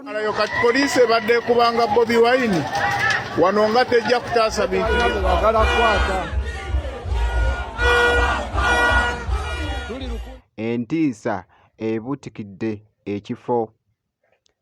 Alayo kati poliisi ebadde ekubanga Bobi Wine wano nga tejja kutaasa bintu bagala kukwata. Entiisa ebuutikidde ekifo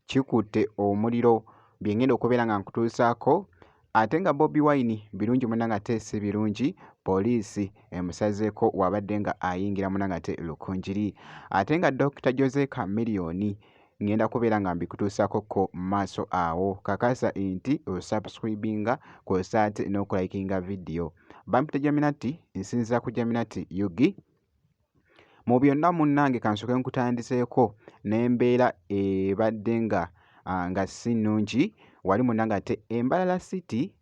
kikutte omuliro bye ngenda okubeera nga nkutuusaako ate nga Bobi Wine birungi munnange ate si birungi poliisi emusazeeko w'abadde nga ayingira munnange ate Rukungiri ate nga Dokita Jose Chameleone ngenda kubeera nga mbikutuusaako ko mu maaso awo kakasa nti osubscribinga kw'ossa ate n'okulayikinga vidiyo. Bampita Jaminati nsinziira ku Jaminati Ug. Mu byonna munnange kansooke nkutandiseeko n'embeera ebadde nga nga si nnungi wali munnange ate e Mbarara City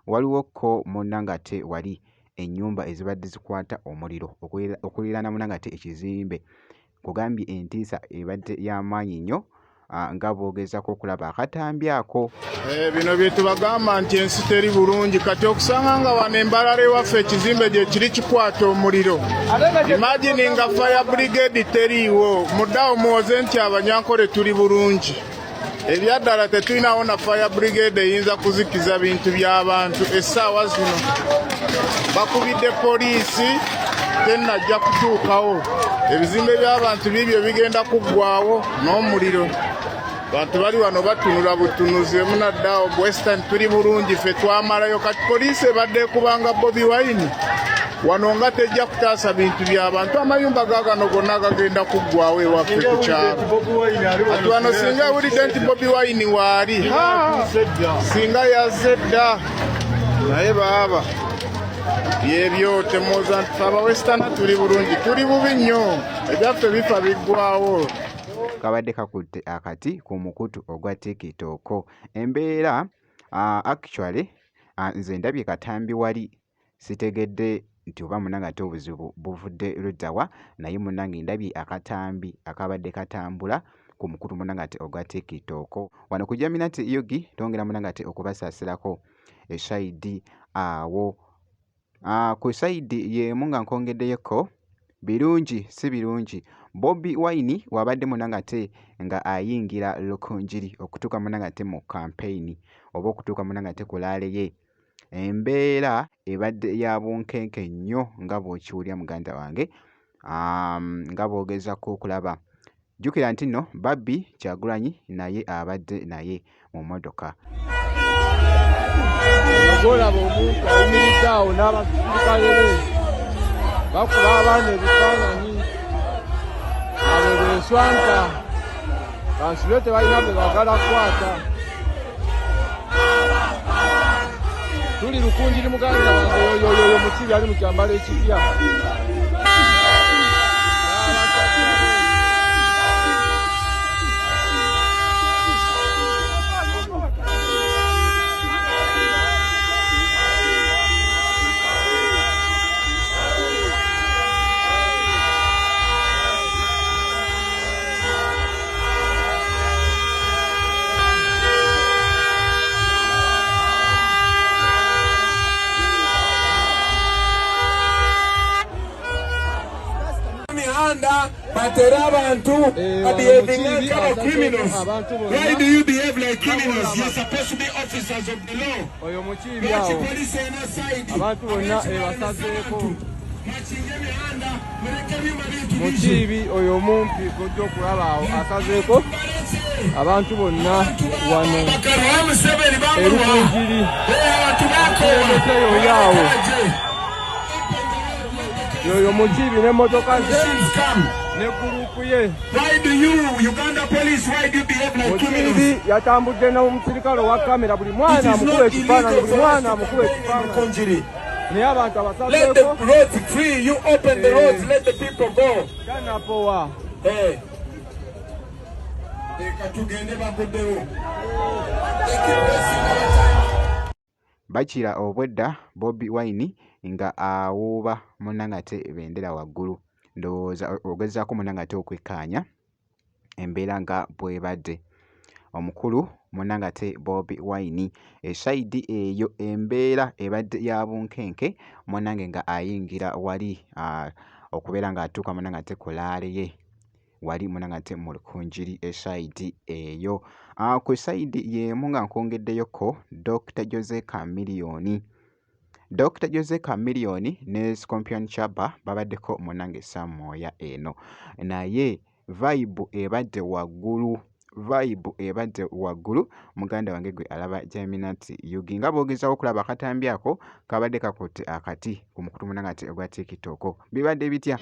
waliwo kko munnange ate wali ennyumba ezibadde zikwata omuliro okuliraana munnange ate ekizimbe. Nkugambye entiisa ebadde ya maanyi nnyo nga bw'ogezaako okulaba akatambi ako. Eh, bino bye tubagamba nti ensi teri bulungi kati okusanga nga wano embalala ewaffe ekizimbe gye kiri kikwata omuliro imagine nga fire brigade teriiwo muddawo muwoze nti abanyankole tuli bulungi ebyaddala tetulinawo na fire brigade eyinza kuzikiza bintu by'abantu essaawa zino bakubidde poliisi tennajja kutuukawo ebizimbe by'abantu bibyo bigenda kuggwawo n'omuliro bantu bali wano batunula butunuzi emunaddaawo western tuli bulungi ffe twamalayo kati poliisi ebadde ekubanga bobi wine wano nga tejja kutaasa bintu by'abantu amayumba gagano gonna gagenda kuggwawo ewaffe ku kyalo kati wano singa awulidde nti bobi wine waali singa yazze dda naye baaba byebyo temuwoza nti fe abawesitana tuli bulungi tuli bubi nnyo ebyaffe bifa biggwawo kabadde kakutte akati ku mukutu ogwa tiktok embeera uh, actually uh, nze ndabye katambi wali Sitegedde nti oba munange ate obuzibu buvudde ludda wa naye munange ndabye akatambi akabadde katambula ku mukutu munange ate ogwa TikTok. Wano ku Jaminati Ug twongera munange ate okubasaasirako esayidi awo. Ku sayidi y'emu nga nkwongeddeyoko birungi si birungi Bobi Wine wabadde munange ate nga ayingira Rukungiri okutuuka munange ate mu kampeyini oba okutuuka munange ate ku laale ye. Embeera ebadde ya bunkenke nnyo nga bw'okiwulira muganda wange nga bw'ogezaako okulaba. Jjukira nti nno Barbie Kyagulanyi naye abadde naye mu mmotoka. Gw'olaba omuntu ayimiridde awo n'abasirikale be bakuba abaana ebifaananyi abo beeswanka Bansule tebalina bwe bagala kukwata. Tuli Rukungiri muganda wange yoyoyoyo mukibi ali mu kyambalo ekipya. Mihanda batere abantu Eh, babehaving wano like Mukiibi our asazeeko criminals. abantu bonna. Why do you behave like criminals? You're supposed to be officers of the law. Oyo Mukiibi Lwaki awo police erina side? abantu bonna Abenshi balina ebasazeeko. abantu. Mukiibi oyo omumpi gw'ojja okulaba awo asazeeko abantu bonna wano erukungiri okulembeze yoyo awo yoyo Mukiibi n'emmotoka ze ne gurupu ye. Mukiibi yatambudde n'omusirikale owa kamera buli mwana amukuba ekifaananyi buli mwana amukuba ekifaananyi. naye abantu Let the abasazeeko roads free. You open the roads. Let the people go. tanapowa Hey. Leka tugende baguddewo. They keep wasting our time. Bakira obwedda Bobi Wine nga awuuba munnange ate bendera waggulu ndowooza ogezaako munnange ate okwekkaanya embeera nga bw'ebadde. Omukulu munnange ate Bobi Wine esayidi eyo embeera ebadde ya bunkenke munnange nga ayingira wali okubeera ng'atuuka munnange ate ku laale ye. wali munange ate mu Rukungiri esayidi eyo. Ku sayidi y'emu nga nkwongeddeyoko Dokita Jose Chameleone. Dokita Jose Chameleone ne Scorpion Chaba babaddeko munange Samooya eno naye vibe ebadde waggulu vibe ebadde waggulu muganda wange gwe alaba Jaminati Yugi nga bw'ogezaako okulaba akatambi ako kabadde kakutte akati ku mukutu munangati ogwa TikTok bibadde bitya?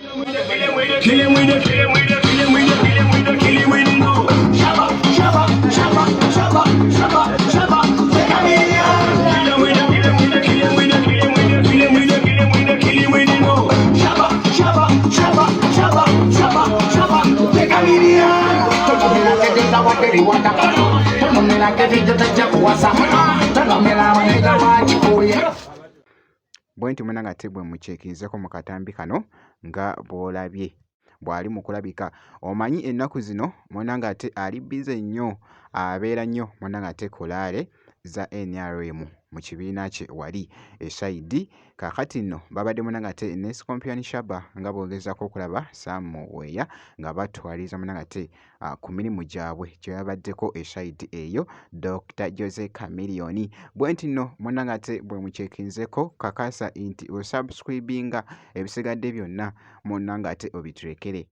Bwenti mwena nga te bwe mucekinzeko mu katambi kano nga bw'olabye bw'ali mu kulabika omanyi ennaku zino mwena nga ate ali bize nnyo abeera nnyo mwena nga ate kulaale za nrm mu kibiina kye wali esayidi kaakati nno babadde munange ate ne Scorpion Shaba nga bw'ogezaako okulaba Sam Weya nga batwaliriza munange ate ku mirimu gyabwe gye babaddeko esayidi eyo Dr. Jose Chameleone bwe nti nno munange ate bwe mucekinzeko kakasa nti osubscribinga ebisigadde byonna munange ate obiturekere.